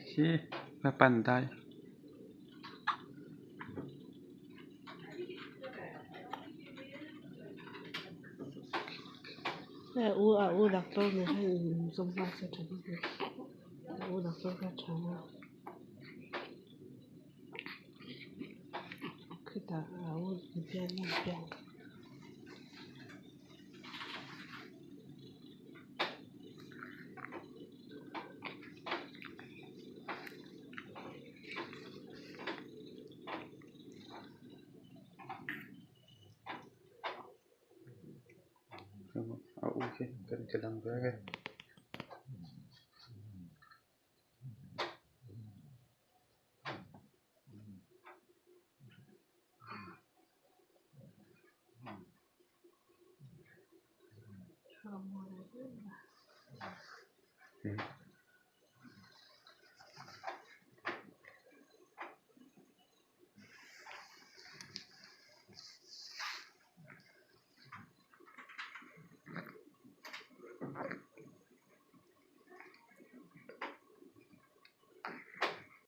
Khi a pan dai. A u doctor nen khan inzawm nghal se tha dawn a a u doctor kha a tha a khitah a u bialnu biak. A u khi kan ti lang ve e.